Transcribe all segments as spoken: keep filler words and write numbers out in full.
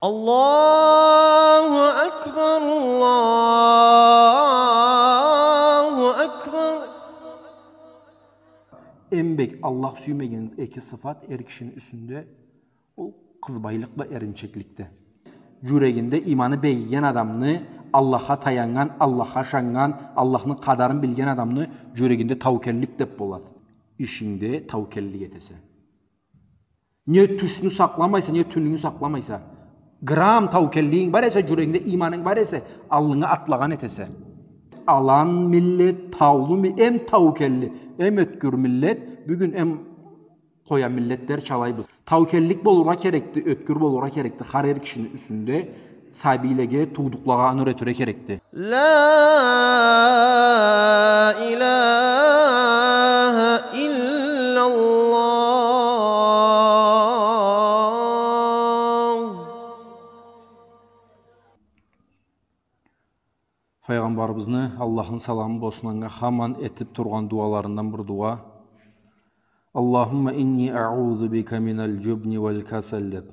الله أكبر، الله أكبر. Эм бек Аллах сюймеген эки сыфат эр кишини юсюнде, ол къызбайлыкъ бла эринчекликди. Джюрегинде иманы бегиген адамны, Аллахха таяннган, Аллахха ышаннган, Аллахны къадарын билген адамны джюрегинде таукеллик деб болады. Ишингде таукеллик этесе. Не тюшню сакъламайса, не тюнюнгю сакъламайса. Грамм таукеллигинг бар эсе, джюрегингде иманынг бар эсе, аллынга атлагъан этесе. Алан миллет, таулу ми-, эм таукелли, эм ёткюр миллет, бюгюн эм къоян миллетлерча алайбыз. Таукеллик болургъа керекди, ёткюр болургъа керекди. Хар эр кишини юсюнде сабийлеге, туудукълагъа аны юретирге керекди. لا إله إلا الله. Файгъамбарыбызны, Аллахны саламы болсун анга, хаман этиб тургъан дуаларындан бир дуа. اللهم إني أعوذ بك من الجبن والكسل, деб.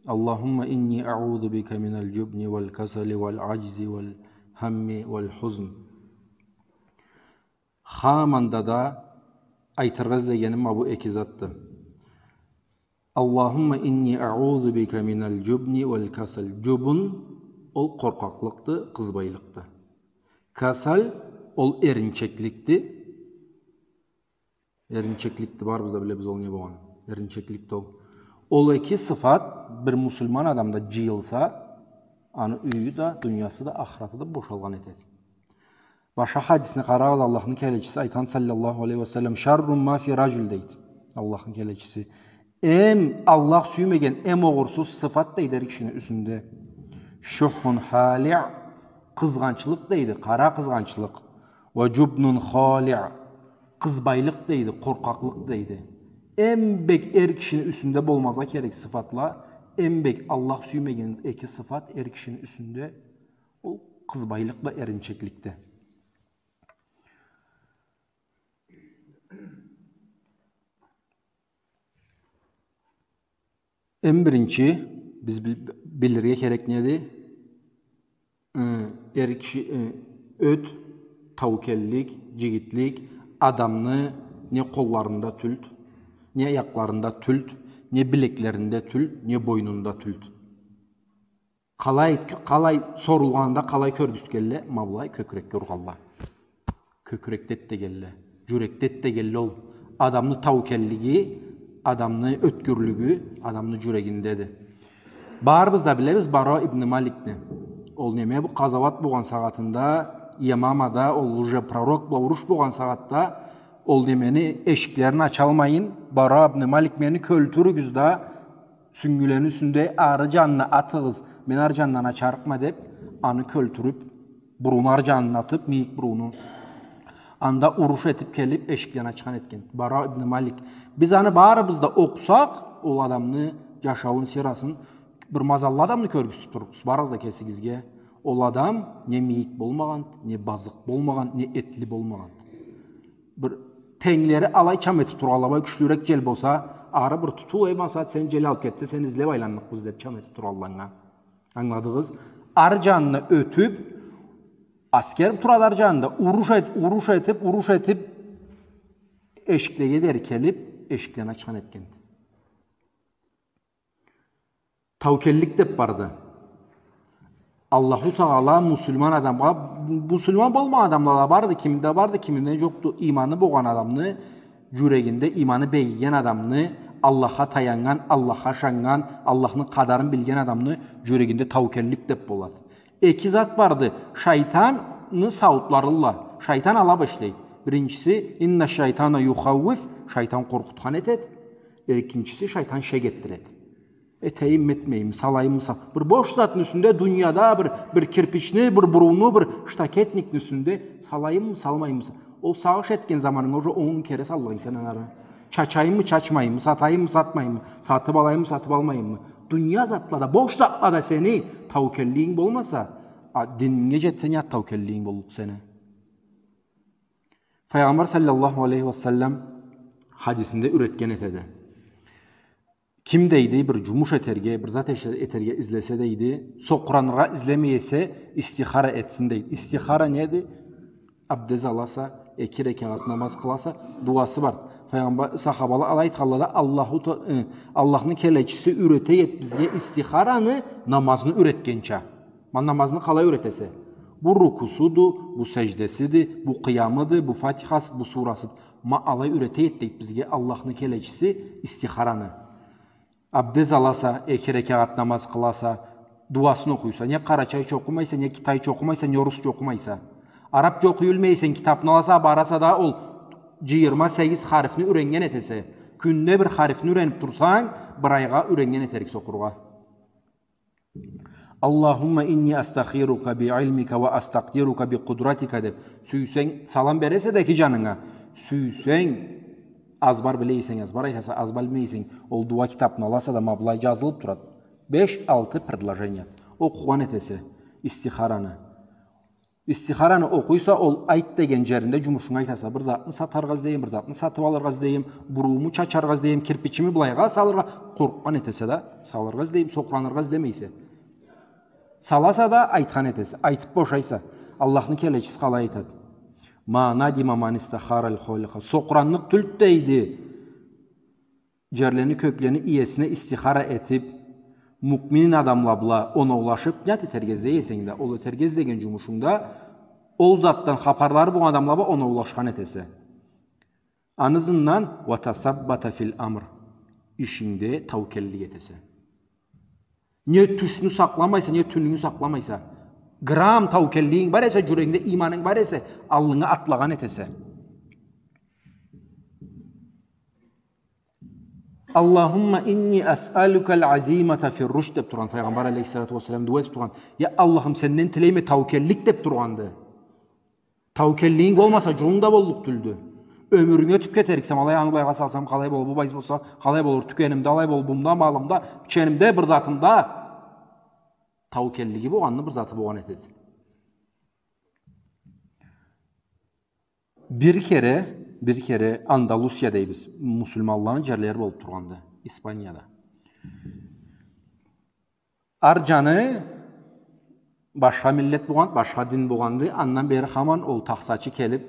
اللهم إني أعوذ بك من الجبن والكسل والعجز والهم والحزن. Хаманда да айтыргъа излегеним ма бу эки затды. اللهم إني أعوذ بك من الجبن والكسل. Джубун, ол къоркъакълыкъды, къызбайлыкъды. Касал, ол эринчекликди. Эринчекликди, барыбыз да билебиз ол не болгъанын. Эринчекликди ол. Ол эки сыфат бир муслиман адамда джыйылса, аны юйю да, дуниясы да, ахыраты да бошалгъан этеди. Башха хадисни къарагъыз, Аллахны келечиси айтхан, саллаллаху алейхи ва саллам, «شر ما في الرجل», дейди Аллахны келечиси. Эм Аллах сюймеген, эм огъурсуз сыфат, дейди, эр кишини юсюнде. «شح هالع», къызгъанчлыкъ, дейди, къара къызгъанчлыкъ. «وجبن خالع», къызбайлыкъ, дейди, къоркъакълыкъ, дейди. Эм бек эр кишини юсюнде болмазгъа керек сыфатла, эм бек Аллах сюймеген эки сыфат эр кишини юсюнде. Ол къызбайлыкъ бла эринчекликди. Эм биринчи биз бил-, билирге керек неди? Ы, эр киши, ы, ёт, таукеллик, джигитлик адамны не къолларында тюлд, не аякъларында тюлд, не билеклеринде тюлд, не бойнунда тюлд. Къалай, къалай сорулгъанда, къалай кёргюзтгенле, ма былай кёкюрекге ургъанла. Кёкюрекде эт дегенле, джюрекде эт дегенле ол. Адамны таукеллиги, адамны ёткюрлюгю адамны джюрегиндеди. Барыбыз да билебиз Бара ибн Маликни. Ол неме, бу къазауат болгъан сагъатында, Ямамада, ол уже пророк бла уруш болгъан сагъатда, ол немени эшиклерин ачалмайын, Бара ибн Малик, мени кёлтюрюгюз да, сюнгюлени юсюнде ары джанына атыгъыз, мен ары джанындан ачарыкъма, деб, аны кёлтюрюб, бурууну ары джанына атыб, мийик бурууну. Анда уруш этиб келиб, эшиклени ачхан этген. Бара ибн Малик. Биз аны барыбыз да окъусакъ, ол адамны джашауун, сирасын, бир мазаллы адамны кёргюзтюб турурбуз, барыгъыз да кесигизге. Ол адам не мийик болмагъан, не базыкъ болмагъан, не этли болмагъан. Бир тенглери алай чам этиб тургъанла, былай кючлюрек джел болса, ары бир тутул, эй, Масат, сен джел алыб кетсе, сени излеб айланныкъбыз, деб чам этиб тургъанла анга. Ангыладыгъыз? Ары джанына ётюб, аскер турады ары джанында, уруш эт-, уруш этиб, уруш этиб, эшиклеге дери келиб, эшиклени ачхан этгенди. Таукеллик деб барды. Аллаху Тагъала муслиман адамгъа, муслиман болмагъан адамла да барды, киминде барды, киминде джокъду. Иманы болгъан адамны, джюрегинде иманы бегиген адамны, Аллахха таяннган, Аллахха ышаннган, Аллахны къадарын билген адамны джюрегинде таукеллик деб болады. Эки зат барды, шайтанны сауутларылла. Шайтан ала бла ишлейди. Биринчиси, «إن الشيطان يخوف», шайтан къоркъутхан этеди. Экинчиси, шайтан шек этдиреди. Этейимми, этмейимми, салайыммы, сал-, бир бош затны юсюнде, дунияда бир, бир кирпични, бир бурууну, бир штакетникни юсюнде салайыммы, салмайыммы, са-, ол сагъыш этген заманынга уже он кере саллыкъса сен аны ары. Чачайыммы, чачмайыммы, сатайыммы, сатмайыммы, сатыб алайыммы, сатыб алмайыммы. Дуния затлада, бош затлада сени таукеллигинг болмаса, а, дининге джетсенг, не таукеллигинг боллукъду сени? Файгъамбар саллаллаху алейхи ва саллам хадисинде юретген этеди. Ким, дейди, бир джумуш этерге, бир зат эше-, этерге излесе, дейди, сокъураныргъа излемей эсе, истихара этсин, дейди. Истихара неди? Абдез аласа, эки рекагъат намаз къыласа, дуасы бар. Файгъамбар, сахабала алай айтханла да, Аллаху Та-, э, Аллахны келечиси юрете эди бизге истихараны намазны юретгенча. Ма намазны къалай юрете эсе? Бу рукусуду, бу сеждесиди, бу къыямыды, бу фатихасыды, бу сурасыды. Ма алай юрете эди, дейди, бизге Аллахны келечиси истихараны. Абдез аласа, эки рекагъат намаз къыласа, дуасын окъуйса, не къарачайча окъумайса, не китайча окъумайса, не орусча окъумайса. Арабча окъуй билмейсе, китапны аласа, бараса да ол джыйырма сегиз харифни юреннген этесе. Кюнде бир харифни юрениб турсанг, бир айгъа юреннген этериксе окъургъа. اللهم إني أستخيرك بعلمك وأستقدرك بقدرتك, деб. Сюйсенг, салам бересе да эки джанынга. Сюйсенг, азбар биле эсенг, азбар айтаса, азбар билмей эсенг, ол дуа китабны аласа да, ма былай джазылыб турады. Беш-алты предложение. Окъугъан этесе истихараны. Истихараны окъуйса, ол айт деген джеринде джумушунгу айтаса, бир затны сатаргъа излейме, бир затны сатыб алыргъа излейме, буруууму чачаргъа излейме, кирпичими былайгъа салыргъа, къоркъгъан этесе да, салыргъа излейме, сокъураныргъа излемей эсе. Саласа да айтхан этесе, айтыб бошайса. Аллахны келечиси къалай айтады? ما ندم من استخار الخالق. Сокъуранлыкъ тюлдю, дейди, джерлени, кёклени иесине истихара этиб, муъмин адамла бла оноулашыб, не зат этерге излей эсенг да, ол этерге излеген джумушунгда ол затдан хапарлары болгъан адамла бла оноулашхан этесе. Аны ызындан وتثبت في الأمر. Ишингде таукеллик этесе. Не тюшню сакъламайса, не тюнюнгю сакъламайса. Грамм таукеллигинг бар эсе, джюрегингде иманынг бар эсе, аллынга атлагъан этесе. اللهم إني أسألك العزيمة في الرشد, деб тургъан Файгъамбар алейхиссалату уассалам, дуа этиб тургъан. Я Аллахым, сенден тилейме таукеллик, деб тургъанды. Таукеллигинг болмаса, джууунг да боллукъ тюлдю. Ёмюрюнг ётюб кетериксе, ма алай, аны былайгъа салсам, къалай болур, бу былай болса, къалай болур, тюкенимде алай болур, бумда, малымда, биченимде, бир затымда. Таукеллиги болгъанны бир заты болгъан этеди. Бир кере, бир кере Андалусия дейбиз, муслиманланы джерлери болуб тургъанды, Испанияда. Ар джаны башха миллет болгъан, башха дин болгъанды. Андан бери хаман ол тахсачы келиб,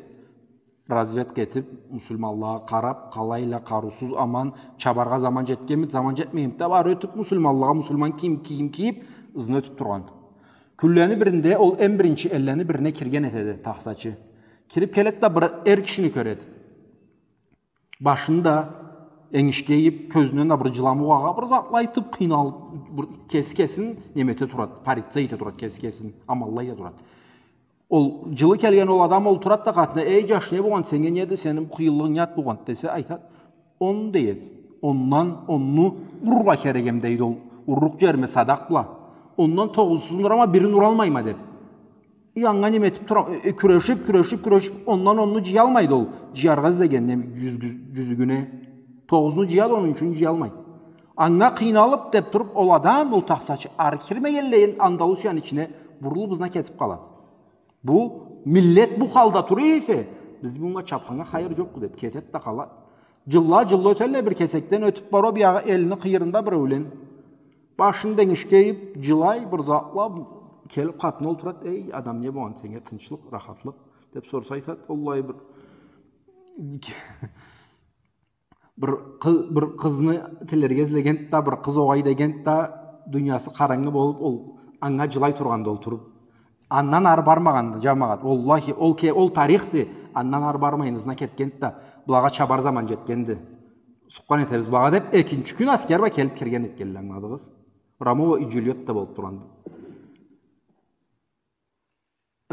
разведка этиб, муслиманлагъа къараб, къалайла, къарыусуз, аман, чабаргъа заман джетгенмиди, заман джетмегенмиди деб, ары ётюб, муслиманлагъа муслиман кийим, кийим кийиб, ызына ётюб тургъан. Кюнлени биринде ол эм биринчи эллени бирине кирген этеди тахсачы. Кириб келеди да, бир эр кишини кёреди. Башын да энгишге ийиб, кёзюнден да бир джыламукъ агъа, бир затла айтыб, къыйналыб, бир кеси кесин неме эте турады, порицать эте турады кеси кесин, аманлай да турады. Ол джылы келген ол адам олтурады да къатына: «Эй, джаш, не болгъан, сеннге неди, сени бу къыйынлыгъынг не зат болгъан?» — десе, айтады: «Он, — дейди, — ондан онну урургъа керек эм, — дейди, — ол урлукъ джериме садакъ бла. Ондан тогъузун урама, бирин уралмайма», — деб. И анга неме этиб тура, э, э, кюрешиб, кюрешиб, кюрешиб, ондан онну джыялмайды ол. Джыяргъа излеген неме, джюз-, джюз-, джюзюгюне. Тогъузну джыяды, онунчуну джыялмайды. Анга къыйналыб деб туруб, ол адам, ол тахсачы, ары кирмегенлейин Андалусияны ичине бурулуб, ызына кетиб къалады. Бу миллет бу халда тура эсе, биз мынга чабханнга хайыр джокъду деб, кетеди да къалады. Джылла, джылла ётелле, бир кесекден ётюб барыб, биягъы элни къыйырында биреулен. Башын да энгишге ийиб, джылай, бир затла, келиб къатына олтурады: «Эй, адам, не болгъан, сеннге тынчлыкъ, рахатлыкъ?» — деб сорса, айтады: «Уаллахи, бир, бир къы-, бир къызны тилерге излегенди да, бир къыз огъай дегенди да, дуниясы къарангы болуб, ол анга джылай тургъанды олтуруб. Андан ары бармагъанды, джамагъат. Уаллахи, ол ке-, ол тарихди, андан ары бармайын, ызына кетгенди да, былагъа чабар заман джетгенди. Сукъгъан этебиз былагъа», — деб, экинчи кюн аскер бла келиб кирген этгенле, ангыладыгъыз? Ромео и Джульетта болуб тургъанды.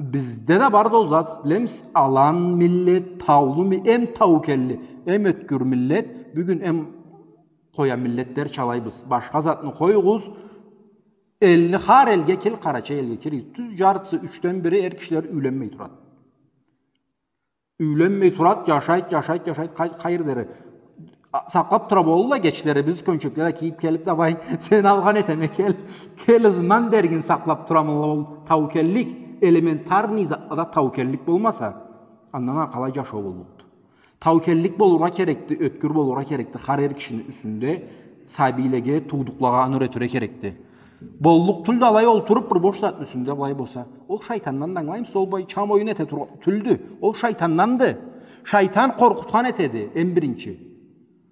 Бизде да барды ол зат, билемисиз, алан миллет, таулу ми-, эм таукелли, эм ёткюр миллет, бюгюн эм къоя миллетлерча алайбыз. Башха затны къоюгъуз, элни, хар элге кел, Къарачай элге кир, тюз джартысы, ючден бири эр кишиле юйленмей турады. Юйленмей турады, джашайды, джашайды, джашайды, къай-, къайры дери. А, сакълаб тура болурла, кечлери биз кёнчекле да кийиб келиб: «Давай, сени алгъан этеме, кел, кел, ызымдан деригин сакълаб турамыла», ол таукеллик, элементарный затлада таукеллик болмаса, андан ары къалай джашау боллукъду? Таукеллик болургъа керекди, ёткюр болургъа керекди хар эр кишини юсюнде, Сабийлеге, туудукълагъа аны юретирге керекди. Боллукъ тюлдю алай олтуруп бир бош затны юсюнде былай болса. Ол шайтандан да, ангылаймысыз, ол былай чам оюн эте тур-, тюлдю. Ол шайтанданды. Шайтан къоркъутхан этеди, эм биринчи.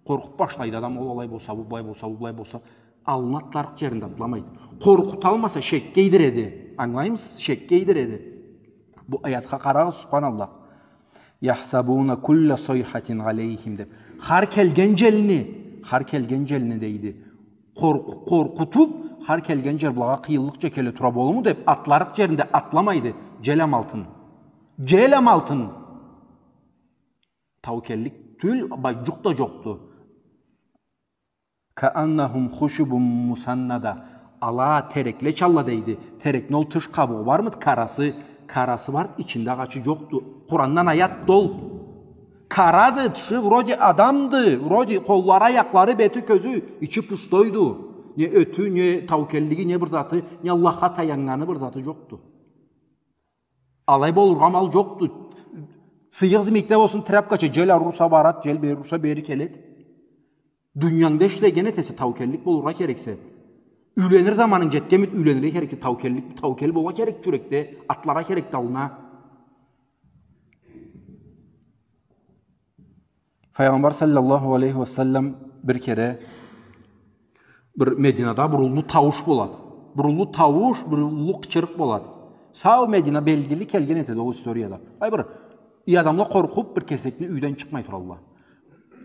Къоркъуп башлайды адам, ол алай болса, бу былай болса, бу былай болса. Аллына атларыкъ джеринде атламайды. Къоркъуталмаса, шекге ийдиреди. Ангылаймысыз? Шекге ийдиреди. Бу аятха къарагъыз, субханаллах. «يحسبون كل صيحة عليهم» деп. Хар келген джелни, хар келген джелни дейди. Къоркъ-, къоркъутуп, хар келген джел былагъа къыйынлыкъча келе тура болурму деп, атларыкъ джеринде атламайды. Джел амалтын. Джел амалтын. Таукеллик тюл, бай, джукъ да джокъду. «كأنهم خشب مسندة». Ала тереклечалла дейди. Терекни ол тыш къабугъу бармыды? Карасы, карасы барды, ичинде агъачы джокъду. Къурандан аятды ол. Карады, тышы вроде адамды, вроде къоллары, аякълары, бети, кёзю, ичи пустойду. Не ётю, не таукеллиги, не бир заты, не Аллахха таяннганы бир заты джокъду. Алай болургъа амал джокъду. Сыйыгъыз мийикде болсун, тряпкача, джел ары урса барад, джел бери урса бери келед. Дуниянга ишлеген этесе, таукеллик болургъа керексе. Юйленир заманынг джетгенмид, юйленирге керексе, таукеллик, таукел болургъа керек джюрекде, атларгъа керекди аллына. Файгъамбар саллаллаху алейхи ва саллам бир кере бир Мединада бир уллу таууш болад. Бир уллу таууш, бир уллу къычырыкъ болад. Сау Медина белгили келген этеди ол историяда. Ай, бир, и адамла къоркъуп, бир кесекни юйден чыкъмай туралла.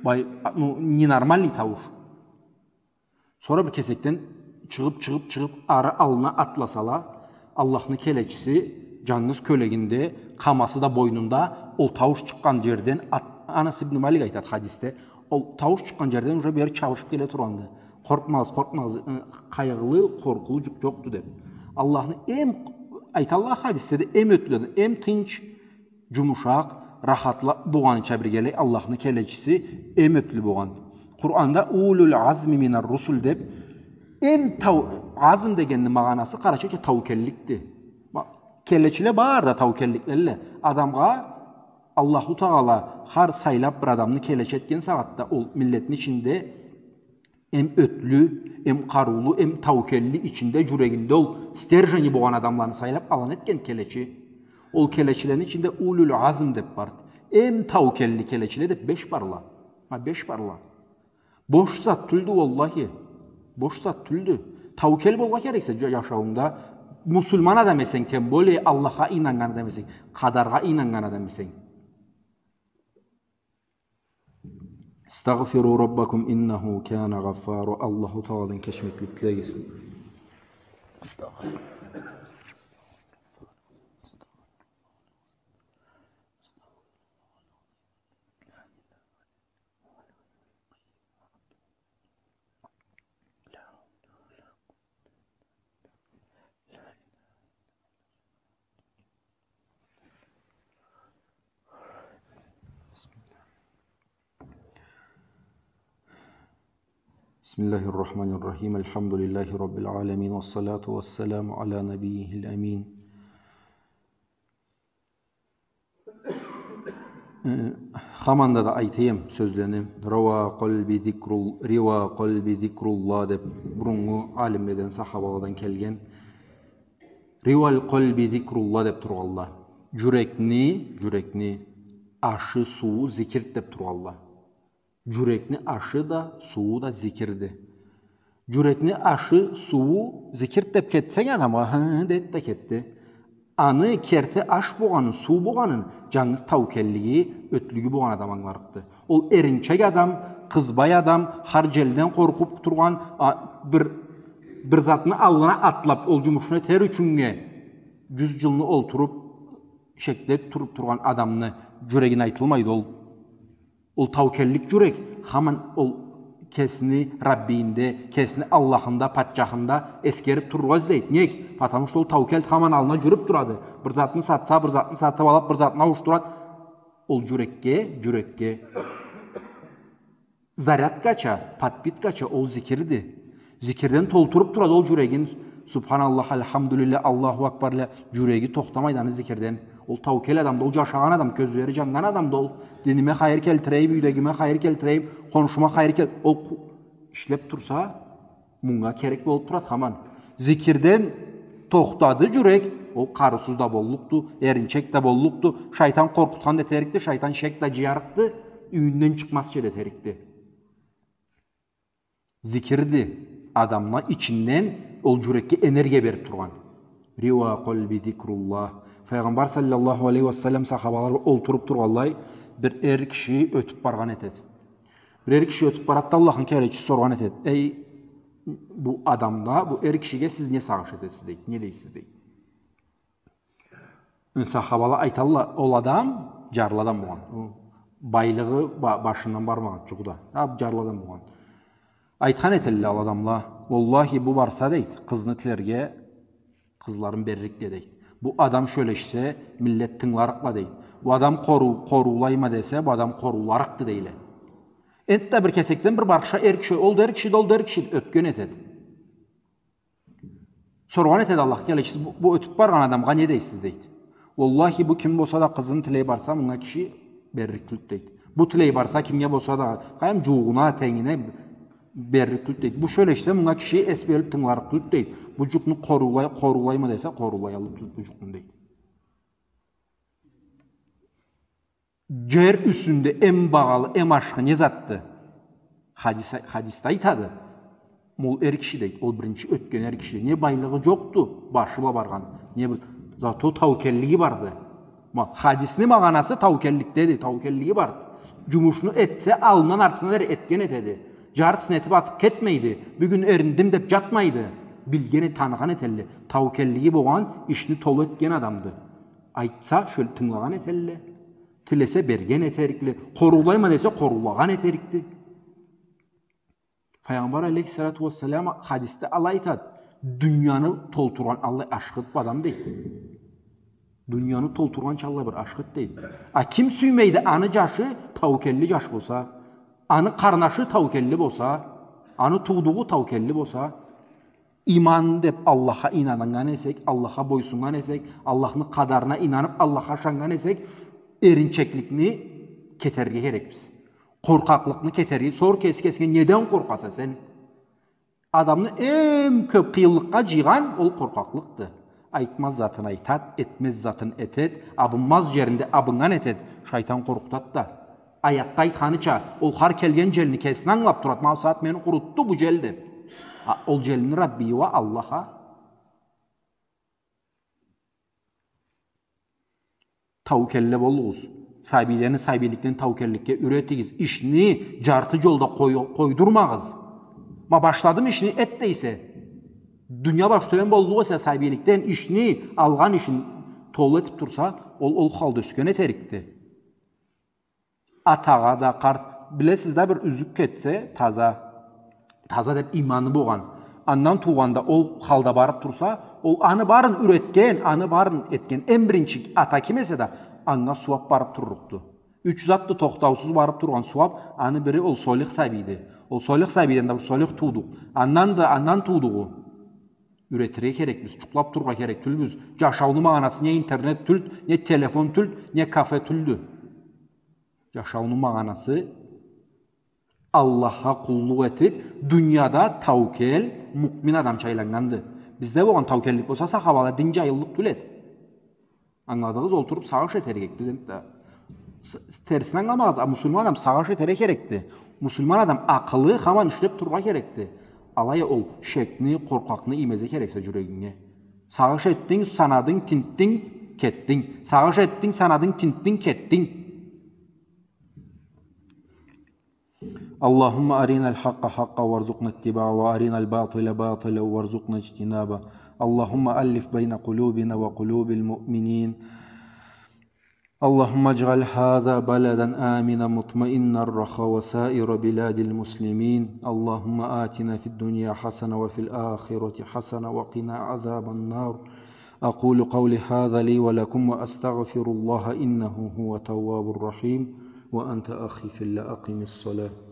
Бай, ну, ненормальный таууш. Сора бир кесекден чыгъып, чыгъып, чыгъып, ары аллына атласала, Аллахны келечиси джангыз кёлегинде, къамасы да бойнунда, ол таууш чыкъгъан джерден ат-, Анас ибн Малик айтад хадисде, ол таууш чыкъгъан джерден уже бери чабышып келе тургъанды. Къоркъмагъыз, къоркъмагъыз, ы, къайгъылы, къоркъулу джукъ джокъду деп. Аллахны эм, айталла хадисде да, эм ётлю, эм тынч, джумушакъ, рахатла болгъаныча биргелей Аллахны келечиси эм ётлю болгъан. Къуранда «أولو العزم من الرسل» деп, эм тау-, азм дегенни магъанасы къарачайча таукелликди. Ма-, келечиле бары да таукелликлелле. Адамгъа Аллаху Тагъала хар сайлап бир адамны келечи этген сагъатда ол миллетни ичинде эм ётлю, эм къарыулу, эм таукелли, ичинде, джюрегинде ол стержени болгъан адамланы сайлап алан этген келечи. Ол келечилени ичинде «أولو العزم» деп барды. Эм таукелли келечиле деп беш барла. Ха, беш барла. Бош зат тюлдю, уаллахи. Бош зат тюлдю. Таукел болургъа керексе джа-, джашауунгда, муслиман адам эсенг, тем более Аллахха ийнаннган адам эсенг, къадаргъа ийнаннган адам эсенг. «استغفروا ربكم إنه كان غفارا». Аллаху Тагъаладан кечмеклик тилегиз. Астагъфируллах. بسم الله الرحمن الرحيم. الحمد لله رب العالمين، والصلاة والسلام على نبيه الأمين. Э, хаманда да айтайым сёзлени. «روى قلبي ذكر ال-، روى قلبي ذكر الله» деп буруннгу алимледен, сахабаладан келген. «روى قلبي ذكر الله» деп тургъалла. Джюрекни, джюрекни ашы, сууу зикирди деп тургъалла. Джюрекни ашы да, сууу да зикирди. Джюрекни ашы, сууу зикирди деп кетсенг адамгъа, хы, хы, деди да кетди. Аны керти аш болгъанын, суу болгъанын, джангыз таукеллиги, ётлюгю болгъан адам ангыларыкъды. Ол эринчек адам, къызбай адам, хар джелден къоркъуп тургъан, а, бир, бир затны аллына атлап, ол джумушну этер ючюннге джюз джылны олтуруп, шекде туруп тургъан адамны джюрегине айтылмайды ол. Ол таукеллик джюрек, хаман ол кесини Раббийинде, кесини Аллахында, патчахында эсгерип турургъа излейди. Нек? Потому что ол таукел хаман аллына джюрюп турады. Бир затны сатса, бир затны сатып алып, бир затны ауушдурады. Ол джюрекге, джюрекге зарядкача, подпиткача ол зикирди. Зикирден толтуруп турады ол джюрегин. Субханаллах, альхамдулиллях, Аллаху акбар, ля, джюреги тохтамайды аны зикирден. Ол таукел адамды, ол джашагъан адам, кёзлери джаннган адамды ол. Диниме хайыр келтирейим, юйдегиме хайыр келтирейим, хоншума хайыр кел-, ол къу-, ишлеп турса, мунга керек болуп турады хаман. Зикирден тохтады джюрек, ол къарыусуз да боллукъду, эринчек да боллукъду, шайтан къоркъутхан да этерикди, шайтан шек да джыярыкъды, юйюнден чыкъмазча да этерикди. Зикирди адамны ичинден ол джюрекге энергия берип тургъан. Рива къалби зикруллах. Файгъамбар саллаллаху алейхи ва саллам сахабала олтуруп тургъанлай, бир эр киши ётюп баргъан этеди. Бир эр киши ётюп барады да, Аллахны келечиси соргъан этеди: «Эй, бу адамгъа, бу эр кишиге сиз не сагъыш этесиз?» — дейди. «Не дейсиз?» — дейди. Сахабала айталла: «Ол адам джарлы адам болгъан. Ол байлыгъы ба-, башындан бармагъан, джукъда. А, джарлы адам болгъан». Айтхан этелле ол адамла: «Уаллахи, бу барса, — дейди, — къызны тилерге, къызларын берликди, — дейди. — Бу адам сёлешсе, миллет тынгыларыкъла, — дейди. — Бу адам къору-, къоруулайма десе, бу адам къорууларыкъды», — дейле. Энтда бир кесекден бир барыкъша эр киши, ол да эр кишиди, ол да эр кишиди, ётген этеди. Соргъан этеди Аллахны келечиси: «Бу, бу ётюп баргъан адамгъа не дейсиз?» — дейди. «Уаллахи, бу ким болса да къызын тилей барса, мунга киши берлик тюлдю, — дейди. — Бу тилей барса, кимге болса да, къайдам, джууугъуна, тенгине берлик тюлдю, — дейди. — Бу сёлешсе, мунга киши эс берип тынгыларыкъ тюлдю, — дейди. — Бу джукъну къоруулай-, къоруулайма десе, къоруулай аллыкъ тюлдю бу джукъну», — дейди. Джер юсюнде эм багъалы, эм ашхы не затды? Хадис, хадисде айтады. Ол эр киши, дейди, ол биринчи ётген эр киши. Не байлыгъы джокъду, башы бла баргъан. Не бир, зато таукеллиги барды. Ма, хадисни магъанасы таукелликдеди, таукеллиги барды. Джумушну этсе, аллындан артына дери этген этеди. Джартысын этип атып кетмейди. Бюгюн эриндим деп джатмайды. Билген, таныгъан этелле. Таукеллиги болгъан, ишни толу этген адамды. Айтса, сёл-, тынгылагъан этелле. Тилесе, берген этерикле. Къоруулайма десе, къоруулагъан этерикди. Файгъамбар алейхиссалату уассалам хадисде алай айтады: «Дунияны толтургъан аллай ашхыды бу адам», — дейди. «Дунияны толтургъанча аллай бир ашхыды», — дейди. А ким сюймейди, аны джашы таукелли джаш болса, аны къарнашы таукелли болса, аны туудугъу таукелли болса, иман деп Аллахха ийнаннган эсек, Аллахха бойсуннган эсек, Аллахны къадарына ийнанып, Аллахха ышаннган эсек, эринчекликни кетерге керекбиз. Къоркъакълыкъны кетерге. Сор кеси кесинге: «Неден къоркъаса сен?» Адамны эм кёп къыйынлыкъгъа джыйгъан ол къоркъакълыкъды. Айтмаз затын айтад, этмез затын этед, абынмаз джеринде абыннган этед, шайтан къоркъутад да. Аятда айтханыча, ол хар келген джелни кесине ангылаб турад: «Ма бу сагъат мени къурутду бу джел», — деб. А ол джелни Раббийи уа Аллах а. Таукелле болугъуз. Сабийлени сабийликден таукелликге юретигиз. Ишни джарты джолда къой-, къойдурмагъыз. Ма башладым ишни, эт дейсе. Дуния баш тёбен боллукъ эсе, сабийликден ишни, алгъан ишин толу этиб турса, ол, ол халда ёсген этерикди. Атагъа да, къарт, билесиз да, бир юзюк кетсе, таза, таза деб иманы болгъан. Андан туугъанда ол халда барыб турса, ол аны барын юретген, аны барын этген, эм биринчи ата ким эсе да, анга сууаб барыб турлукъду. Юч затды тохтаусуз барыб тургъан сууаб, аны бири ол солих сабийди. Ол солих сабийден да бир солих туудукъ. Андан да, андан туудугъу. Юретирге керекбиз, джукълаб турургъа керек тюлбюз. Джашауну магъанасы не интернет тюлд, не телефон тюлд, не кафе тюлдю. Джашауну магъанасы Аллахха къуллукъ этиб, дунияда таукел, муъмин адамча айланнганды. Бизде болгъан таукеллик болса, сахабала дин джайыллыкъ тюл эд. Ангыладыгъыз, олтуруб сагъыш этерге, биз энтда с-, с-, терсин ангыламагъыз, а муслиман адам сагъыш этерге керекди. Муслиман адам акъылы хаман ишлеб турургъа керекди. Алай а ол шекни, къоркъакъны иймезге керексе джюрегинге. Сагъыш этдинг, санадынг, тинтдинг, кетдинг. Сагъыш этдинг, санадынг, тинтдинг, кетдинг. اللهم أرنا الحق حقا وارزقنا اتباعه، وأرنا الباطل باطلا وارزقنا اجتنابه. اللهم ألف بين قلوبنا وقلوب المؤمنين. اللهم اجعل هذا بلدا آمنا مطمئنا رخاء وسائر بلاد المسلمين. اللهم آتنا في الدنيا حسنة وفي الآخرة حسنة وقنا عذاب النار. أقول قولي هذا لي ولكم وأستغفر الله إنه هو التواب الرحيم. وأنت أخي في الله أقم الصلاة.